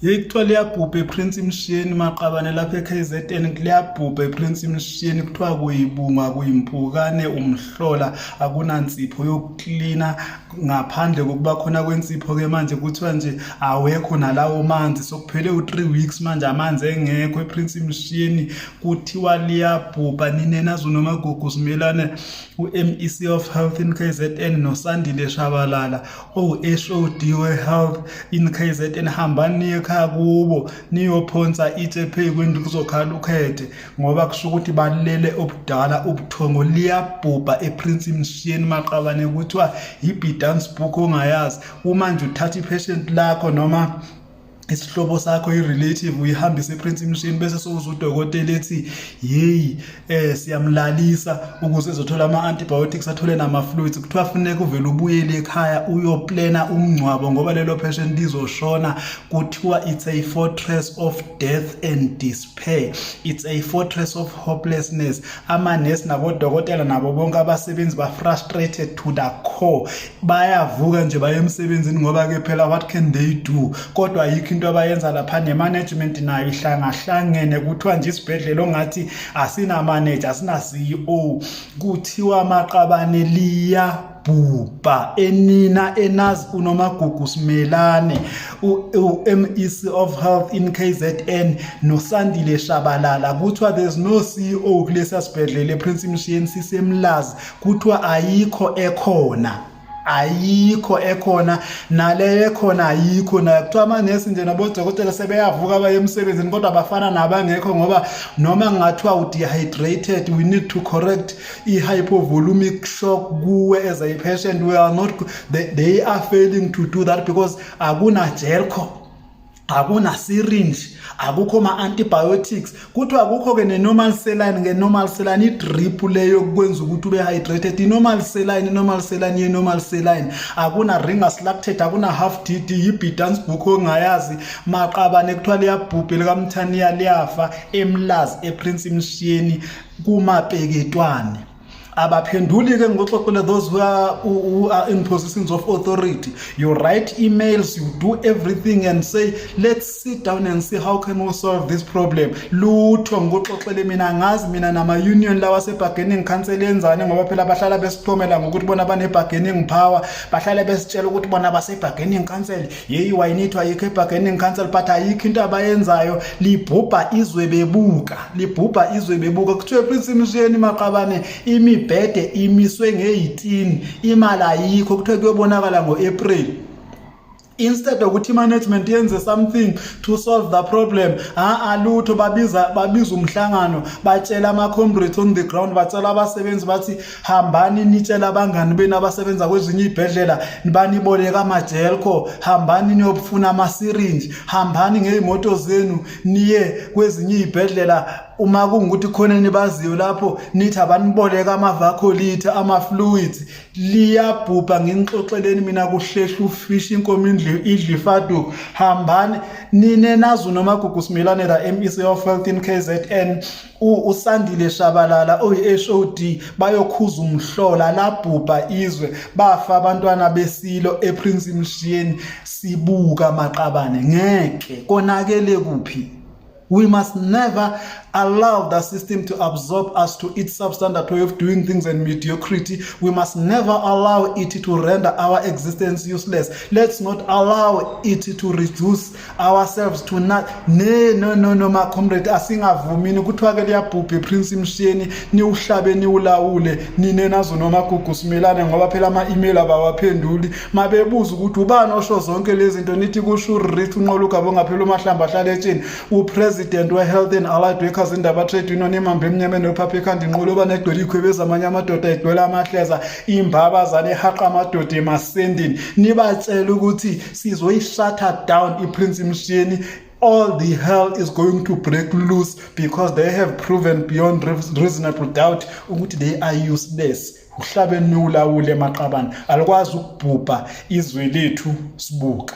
Yeyi, kuthiwa liyabhubha ePrince Mshiyeni, maqabane, lapha e-KZN liyabhubha ePrince Mshiyeni. Kuthiwa kuyibunga, kuyimpukane, umhlola, akunansipho yokuklina ngaphandle kokuba khona kwensipho-ke. Manje kuthiwa nje awekho nalawo manzi, sokuphele u-3 weeks manje amanzi engekho ePrince Mshiyeni. Kuthiwa liyabhubha. Nine nazo noMagugu Simelane, u-MEC of Health in KZN, noSandile Shabalala owu-HOD we-Health in KZN, hambani niye ekhaya kubo, niyophonsa itshe phezu kwendlu, kuzokhala ukhethe, ngoba kusho ukuthi balele obudala ubuthongo. Liyabhubha ePrince Mshiyeni, maqabane. Kuthiwa i-Bidans book ongayazi, uma nje uthatha i-patient lakho noma isihlobo sakho, i-relative, uyihambise ePrince Mshiyeni, bese sowuza udokotela ethi, "Yeyi, siyamlalisa ukuze ezothola ama-antibiotics, athole nama-fluids." Kuthiwa funeka uvele ubuyele ekhaya uyoplana umngcwabo, ngoba lelo patient lizoshona. Kuthiwa it's a fortress of death and despair, it's a fortress of hopelessness. Amanesi nabodokotela nabo bonke abasebenzi ba-frustrated to the core. Bayavuka nje baye emsebenzini, ngoba-ke phela what can they do? Kodwa ayikho into abayenza lapha, ne-management nayo ihlangahlangene. Kuthiwa nje isibhedlela ongathi asina-manager, asina-CEO. Kuthiwa, maqabane, liyabhubha. Enina enazi uNomagugu Simelane, u-MEC of Health in KZN, noSandile Shabalala, kuthiwa there's no CEO kulesiya sibhedlela ePrince Mshiyeni, siseMlazi. Kuthiwa ayikho ekhona, ayikho ekhona, naleyo ekhona ayikho nayo. Kuthiwa amanesi nje nabodokotela sebeyavuka baye emsebenzini, kodwa bafana nabangekho, ngoba noma kungathiwa u-dehydrated, we need to correct i-hypovolemic shock kuwe as a patient, we are not they are failing to do that because akuna jelco, akuna syringe, akukho ma-antibiotics. Kuthiwa akukho-ke ne-normal saline, nge-normal saline, i-drip leyo kwenza ukuthi ube hydrated, i-normal saline, i-normal saline ye-normal saline. Akuna Ringers lactate, akuna half DD, i-Bidans book ongayazi, maqabane. Kuthiwa liyabhubha likaMthaniya, liyafa eMlazi ePrince Mshiyeni kumapeketwane. Abaphenduli-ke ngoxoxele those who are in positions of authority. You write emails, you do everything and say, "Let's sit down and see how can we solve this problem." Lutho. Ngoxoxele mina, ngazi mina nama-union lawa ase-bargaining council yenzani, ngoba phela bahlala besiphomela ngokuthi bona bane-bargaining power. Bahlale besitshela ukuthi bona base-bargaining council. Yeyi, wayinithu ayikho e-bargaining council, but ayikho into abayenzayo. Libhubha izwe bebuka, libhubha izwe bebuka. Kuthiwe Prince Mshiyeni, maqabane, imibhede imiswe nge-18, imali ayikho. Kuthiwe kuyobonakala ngo-April. Instead ukuthi i-management yenze something to solve the problem, a lutho. Babiza umhlangano, batshela ama-comrades on the ground, batshela abasebenzi, bathi, "Hambani nitshela abangani benu abasebenza kwezinye iy'bhedlela, baniboleka amajelco. Hambani niyofuna ama-syringe, hambani ngey'moto zenu niye kwezinye iy'bhedlela, uma kungukuthi khona nibaziyo lapho, nithi abaniboleka ama-Vacolitre, ama-fluids." Liyabhubha. Nginixoxeleni mina, kuhlehla ufishi, inkomo idla ifadu. Hambani nine nazo noMagugu Simelane, la MEC of Health in KZN, uSandile Shabalala oyi-HOD, bayokhuza umhlola. Labhubha izwe, bafa abantwana besilo ePrince Mshiyeni sibuka, maqabane. Ngeke konakele kuphi? We must never allow the system to absorb us to its substandard way of doing things and mediocrity. We must never allow it to render our existence useless. Let's not allow it to reduce ourselves to not. Ne, no, no, no, my comrade, asingavumini. Kuthiwa ke liyabhubha ePrince Mshiyeni, niwuhlabe niwulawule nine nazo noMagugu Simelane, ngoba phela ama-email abawaphenduli. Mabebuza ukuthi ubani osho zonke lezi zinto, nithi kusho uRith uNqolugaba ongaphela uMahlamba ahlala etsheni, upresident we-Health and Allied Workers Indaba Trade Union, imambe emnyameni nophapha ekhanda, inqoloba negcwele ikhwebe amanye amadoda, igcwele amahleza, imbabazane ehaqa amadoda emasendini. Nibatshele ukuthi sizoyi-shut down iPrince Mshiyeni. All the hell is going to break loose because they have proven beyond reasonable doubt ukuthi they are useless. Uhlabe niwulawule, maqabane. Alikwazi ukubhubha izwe lethu sibuka.